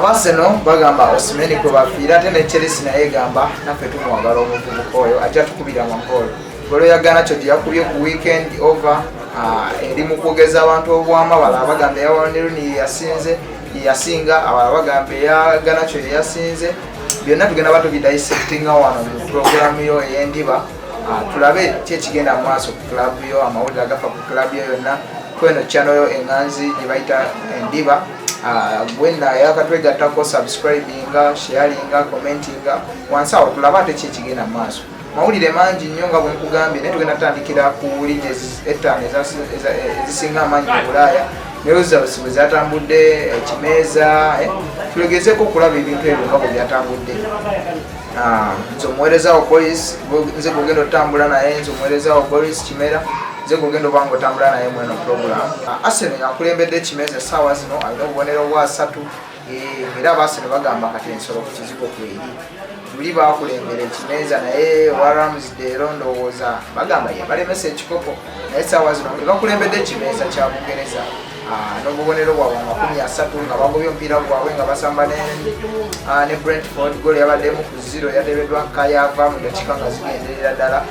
Arsenal bagamba Osimhen kwe bafiira, ate ne Chelsea naye egamba naffe tumwagala omuvubuka oyo ajja tukubira amagoolo. Golo ya Garnacho gye yakubye ku weekend over eri mu kwogeza abantu obwama. Balala bagamba eya Wayne Rooney yeyasinze, yeyasinga, abalala bagamba eya Garnacho yeyasinze. Byonna tugenda ba tubidissectinga wano mu programu yo ey'endiba. Tulabe ki ekigenda mu maaso ku club yo, amawulire agafa ku club yo yonna kweno channel yo eŋŋanzi gye bayita Endiba. Gwenna yakatwegattako, subscribinga, sharinga, commentinga wansi awo, tulabe ate ki ekigenda mu maaso. Mawulire mangi nnyo nga bwenkugambye, naye tugenda tutandikira ku liigi ettaano ezisinga amaanyi mu Bulaaya ne results bwe zatambudde ekimeeza, tulegezeeko okulaba ebintu ebyo nga bwe byatambudde. Nze omuweereza wa Boris, nze gwogenda otambula naye, nze omuweereza wa Boris Kimera, nze gwogenda oba nga otambula naye mweno program. Arsenal yakulembedde ekimeeza essaawa zino, alina obubonero bwa 30, era abaarsenal bagamba kati ensolo ku kizigo kweri. Luli bakulembera ekimeeza, naye owa Ramsdale ndowooza bagamba yabalemesa ekikopo, naye essaawa zino bakulembedde ekimeeza kya Bungereza n'obubonero bwabwe 30, nga bagobye omupiira gwabwe nga basamba ne Brentford. Golo yabaddemu ku 0, yateebeddwa Kayava mu dakiika nga zigenderera ddala.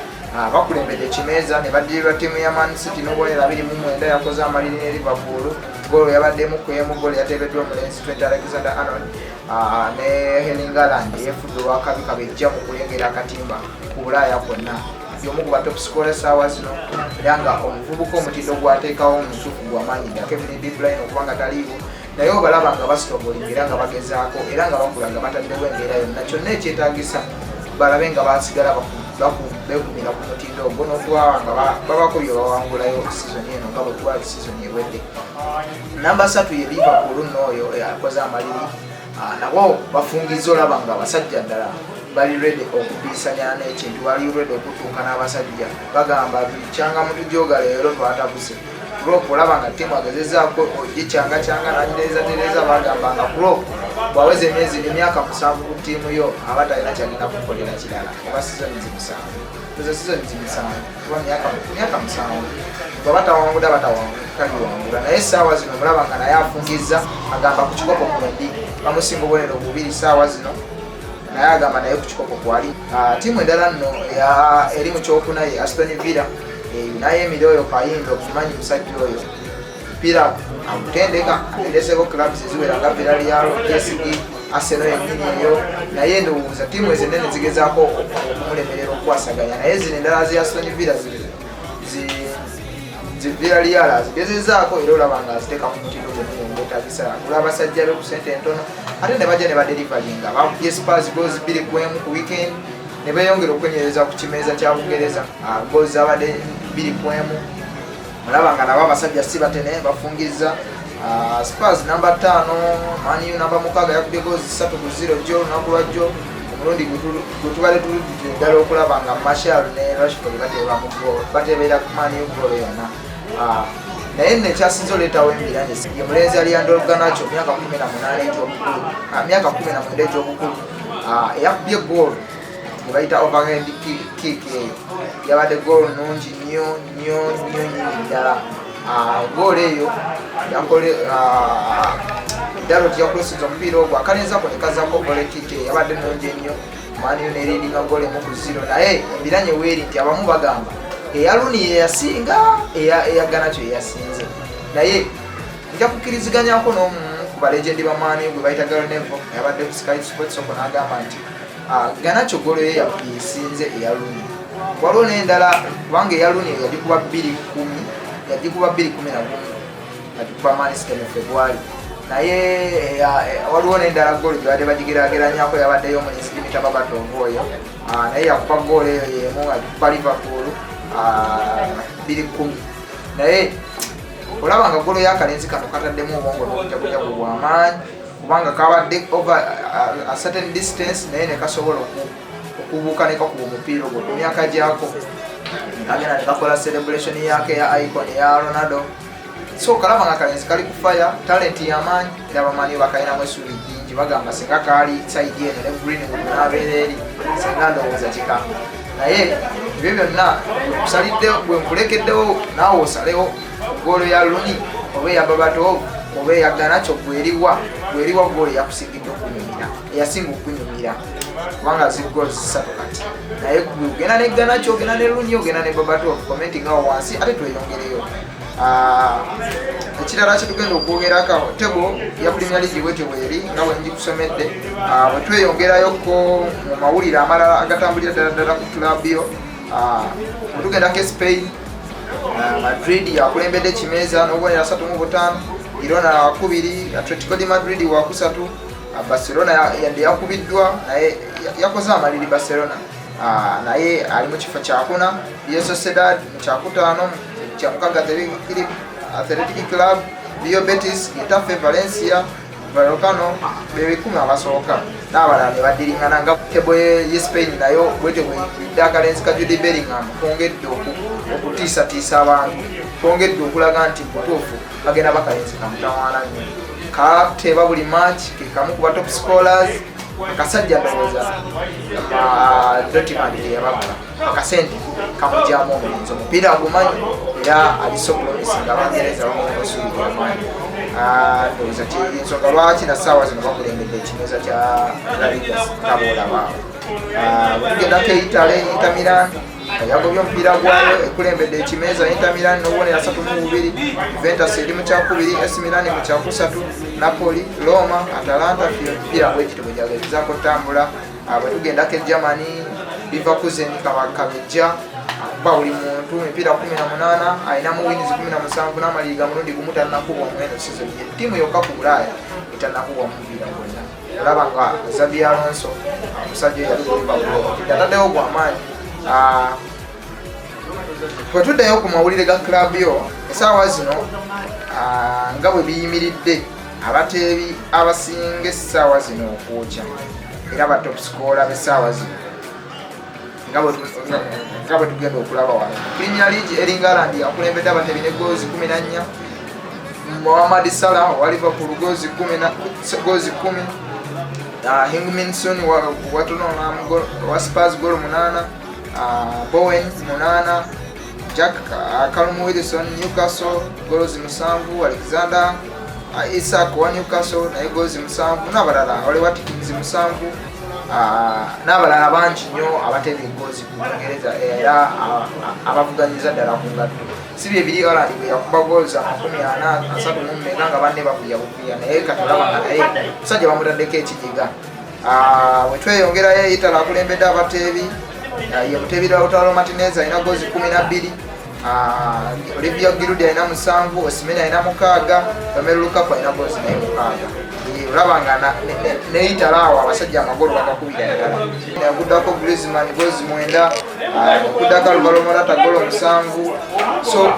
Bakulembedde ekimeeza ne baddirirwa ttiimu ya Man City n'obubonero 29, yakoze amaliri ne Liverpool. Golo yabaddemu ku emu, golo yateebeddwa omulenzi Trent Alexander Arnold ne Erling Haaland yeefudde olwakabi kabejja mu kulengera akatimba ku Bulaaya kwonna, y'omu ku ba top scorer essaawa zino, era nga omuvubuka omutindo gwateekawo omutuufu gwamaanyi ddala. Kevin De Bruyne okuba nga taliiwo, naye obalaba nga basitobolinga era nga bagezaako era nga bakula nga bataddewo embeera yonna kyonna ekyetaagisa balabe nga basigala beekumira ku mutindo ogwo n'okuba nga babako bye bawangulayo sizoni eno nga bwe twali sizoni ewedde. Namba 3 ye Liverpool nno, oyo akoze amaliri. Nabo bafungiza, olaba nga abasajja ddala bali ready okupiisanya n'ekintu, bali ready okutuuka n'abasajja. Bagamba kyanga mutujoga leero twatabuse. Klopp olaba nga ttiimu agezezaako ogicyangacyanga n'agitereezatereeza. Bagamba nga Klopp bw'aweza emyezi emyaka 7 ku ttiimu yo, aba talina kyagenda kukolera kirala, oba seasons 7, ezo seasons 7 oba myaka 7, bwaba tawangula taliwangula. Naye essaawa zino omulaba nga naye afungiza, agamba ku kikopo kwendi, bamusinga obubonero bubiri essaawa zino, naye agamba naye ku kikopo kwali. Ttiimu endala nno eri mu kyokuna ye Aston Villa, naye emiri oyo Kayindo, omumanyi musajja oyo mpira agutendeka, atendeseko clubs eziwera nga Villarreal, PSG, Arsenal yennyini eyo. Naye ndowooza ttiimu ezo ennene zigezaako okumulemerera okukwasaganya, naye zino endala zi Aston Villa, zi Villarreal azigezezaako, era olaba nga aziteeka ku mutindo gwennyini ogwetagisa. Agula abasajja be ku sente entono, ate ne bajja ne badelivaringa. Bakubye Spurs goals 2-1 ku weekend ne beeyongera okwenyereza ku kimeeza kya Bungereza. Goals zabadde 2-1. Olaba nga nabo abasajja si batene, bafungiza. Spurs namba 5, Man U namba 6, yakubye goals 3-0 jjo, olunaku lwa jjo, omulundi gwe tubadde tuludde ddala okulaba nga Martial ne Rashford bateeba mu goal, bateebera ku Man U goal yonna. Naye nno ekyasinze oleetawo embiranye ye mulenzi Alejandro Garnacho, myaka 18 egy'obukulu, myaka 19 egy'obukulu, eyakubye goal gye bayita overhead kick. Eyo yabadde goal nungi nnyo nnyo nnyo nnyini ddala. Goal eyo yakole Dalot yakulosinza omupiira ogwo, akalenzi ako ne kazaako volley kick eyo yabadde nungi ennyo. Man U neleadinga goal 1-0. Naye embiranye weeri nti abamu bagamba eya Rooney yeyasinga, eya Garnacho yeyasinze, naye nja kukkiriziganyako n'omu ku balegendi ba Man U gwe bayita Gary Neville, yabadde ku Sky Sports oko, n'agamba nti Garnacho golo ye yesinze eya Rooney. Waliwo n'endala, kubanga eya Rooney yagikuba 2-10, yagikuba 2-11, agikuba Man City mu February. Naye waliwo n'endala golo gye badde bagigerageranyako, yabaddeyo omulenzi Dimitar Berbatov oyo. Naye yakuba goolo eyo yemu, agikuba Liverpool 2-10. Naye olaba nga golo y'akalenzi kano kataddemu obwongo n'obujagujagu bw'amaanyi, kubanga kabadde over a certain distance, naye ne kasobola okubuuka ne kakuba omupiira ogwo ku myaka gyako, kagenda ne kakola celebration yako eya icon eya Ronaldo. So kalaba nga kalenzi kali ku fire, talent y'amaanyi, era bamanyi bakalinamu essuubi ddingi. Bagamba singa kaali side eno ne Greenwood n'abeera eri, singa ndowooza kika. Naye ebyo byonna kusalidde gwe nkulekeddewo, naawe osalewo goolo ya Rooney oba eya Berbatov oba eya Garnacho gweriwa. Gweriwa goolo eyakusingidde okunyumira, eyasinga okunyumira, kubanga zi goals 3 kati. Naye ogenda ne Garnacho, ogenda ne Rooney, ogenda ne Berbatov. Commenting awo wansi ate tweyongereyo. Ekirala kyetugenda okwogerako, table ya Premier League bwetyo bweri nga bwe ngikusomedde. Bwe tweyongerayoko mu mawulire amalala agatambulira ddala ddala ku club yo, bwe tugendako e Spain, Madrid yakulembedde ekimeeza n'obubonero 35, Girona wakubiri, Atletico de Madrid wakusatu, Barcelona yadde yakubiddwa naye yakoze amaliri Barcelona, naye ali mu kifo kyakuna, Real Sociedad mu kyakutaano, kyamukaga Athletic Club, Real Betis, Getafe, Valencia, Vallecano bebikumi abasooka n'abalala ne baddiringana nga table ye Spain nayo bwetyo bweyingidde. Akalenzi ka Jude Bellingham kongedde okutiisatiisa abantu, kongedde okulaga nti butuufu kagenda bakalenzi kamutawaana nnyo, kateeba buli match, ke kamu ku ba top scorers. Akasajja ndowooza Dortmund teyabagula akasente kamugyamu omulenzi omupiira agumanyi era ali so promising. Abangereza bamusuubira amaanyi. Ndowooza ensonga lwaki na ssaawa zino bakulembedde ekimeeza kya La Liga nga bwolabaawo. Bwetugendako e Italy, Inter Milan yagobye omupiira gwayo, ekulembedde ekimeeza Inter Milan n'obubonero 32, Juventus eri mu kyakubiri, AC Milan mu kyakusatu, Napoli, Roma, Atalanta. Emipiira bwegiti bwe gyagezaako otambula. Bwe tugendako e Germany, Leverkusen kabejja akuba buli muntu emipiira 18, alinamu wins 17 n'amaliri ga mulundi gumu, tannakubwa mweno season. Ye ttiimu yokka ku Bulaaya etannakubwa mupiira gwonna. Olaba nga Xabi Alonso, omusajja oyo yali ku Liverpool, ataddewo gwamaanyi. Bwe tuddayo ku mawulire ga club yo essaawa zino, nga bwe biyimiridde, abateebi abasinga essaawa zino okwokya era ba top scorer b'essaawa zino nga bwe tugenda okulaba wano, Premier League, Erling Haaland yakulembedde abateebi ne goals 14, Mohamed Salah owa Liverpool goals 10, Heung-min Son wa Tottenham wa Spurs goal 8, Bowen 8, Jack Callum Wilson Newcastle goals 7, Alexander Isak wa Newcastle naye goals 7, n'abalala Ollie Watkins 7, n'abalala bangi nnyo abateeba egoals ku Bungereza era abavuganyiza ddala ku ngatto. Si bye biri Haaland bwe yakuba goals 40 30 mu mmeka nga banne bavuya buvuya, naye kati olaba nga naye musajja bamutaddeko ekijiga. Bwe tweyongerayo, Italy akulembedde abateebi ye muteebi Lautaro Martinez alina goals 12, Olivier Giroud alina 7, Osimhen alina 6, Romelu Lukaku alina goals naye 6. Olaba nga ne Italy awo abasajja amagolo bagakubira ddala. Yaguddako Griezmann goals 9, okuddako Alvaro Morata golo 7. So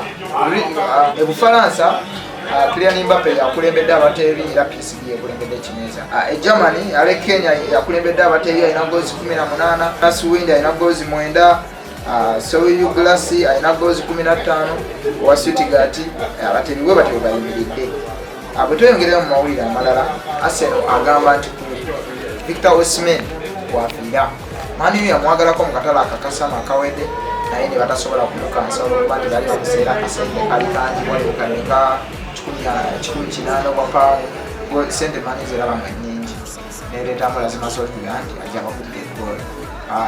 e Bufalansa, Kylian Mbappe yakulembedde abateebi era PSG yakulembedde ekimeeza. E Germany, Harry Kane yakulembedde abateebi alina goals 18, Naswind alina goals 9, Serhou Guirassy alina goals 15 owa Stuttgart. Abateebi bwe batyo bayimiridde. Bwe tweyongerayo mu mawulire amalala, Arsenal agamba nti ku Victor Osimhen wafiira. Man U yamwagalako mu katale akakasama akawedde naye ne batasobola kumukansa olwokuba nti bali bamuseera akasente kali kangi, wali bukadde nga 180 bwa pawundi. Sente mani zeraba nga nnyingi nereetamu lazima soldier nti ajja bakubira eggoolo.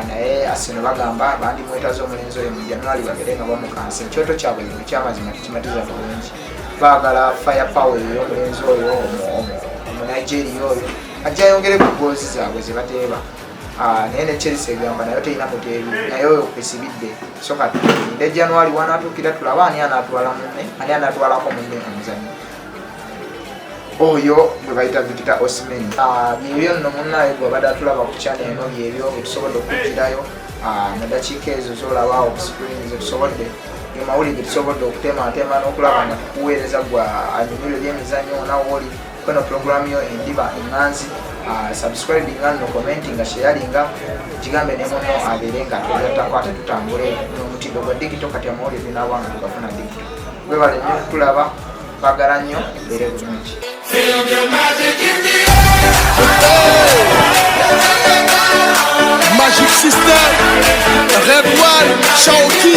Naye Arsenal bagamba bandimwetaze omulenzi oyo mu January babeere nga bamukansa. Ekyoto kyabwe ekyamazima tekimatiza bulungi, baagala fire power ey'omulenzi oyo Omunigeria oyo ajja ayongere ku goals zaabwe ze bateeba. Naye ne Chelsea egamba nayo terina muteebi, naye oyo kwesibidde. So kati nde January wanaatuukira tulabe ani anaatwala munne, ani anaatwalako munne omuzannyo oyo gwe bayita Victor Osimhen. Byebyo nno munnaye gwe abadde atulaba ku channel eno, byebyo byetusobodde okugirayo mu dakiika ezo zolaba ku screen zetusobodde, emawulire getusobodde okutematema n'okulaba nga tukuweereza gwe anyumirwa ebyemizannyo onawo oli kweno program yo Endiba Eŋŋanzi. Subscribinga nno, commentinga, sharinga, gigambe ne muno abeere nga twegattako ate tutambule n'omutindo gwa digital. Kati amawulire tunaaba nga tugafuna digital. Webale nnyo okutulaba, twagala nnyo, embeere bulungi. Feel the magic in the air. Magic System, Red One, Chawki.